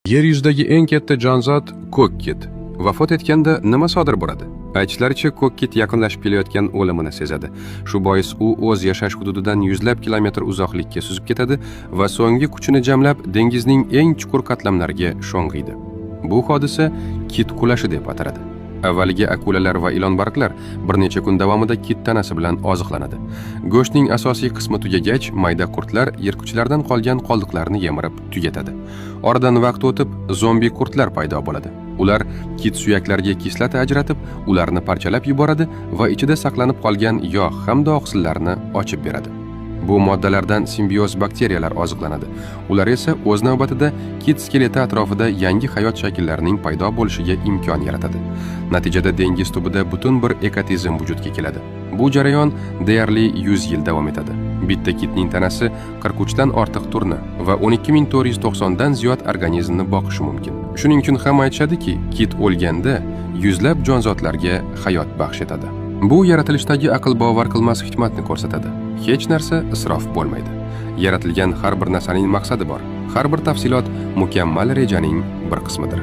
Yer yuzidagi eng katta jonzot ko'k kit. Vafot etganda nima sodir bo'ladi? Aytishlaricha, ko'k kit yaqinlashib kelayotgan o'limini sezadi. Shu bois u o'z yashash hududidan yuzlab kilometr uzoqlikka suzib ketadi va so'nggi kuchini jamlab dengizning eng chuqur qatlamlariga sho'ng'iydi. Bu hodisa kit qulashi deb ataladi. Avvaliga akulalar va ilonbariqlar bir necha kun davomida kit tanasi bilan oziqlanadi. Go'shtning asosiy qismi tugagach, mayda qurtlar yirtqichlardan qolgan qoldiqlarni yemirib tugatadi. Oradan vaqt o'tib, zombi qurtlar paydo bo'ladi. Ular kit suyaklariga kislota ajratib, ularni parchalab yuboradi va ichida saqlanib qolgan yog' hamda oqsillarni ochib beradi. Bu moddalardan simbioz bakteriyalar oziqlanadi. Ular esa o'z navbatida kit skeleti atrofida yangi hayot shakllarining paydo bo'lishiga imkon yaratadi. Natijada dengiz tubida butun bir ekotizim vujudga keladi. Bu jarayon deyarli 100 yil davom etadi. Bitta kitning tanasi 43 dan ortiq turni va 12 490 dan ziyod organizmni boqishi mumkin. Shuning uchun ham aytishadiki, kit o'lganda yuzlab jonzotlarga hayot baxsh etadi. Bu yaratilishdagi aql bovar qilmas hikmatni ko'rsatadi. Hech narsa isrof bo'lmaydi. Yaratilgan har bir narsaning maqsadi bor. Har bir tafsilot mukammal rejaning bir qismidir.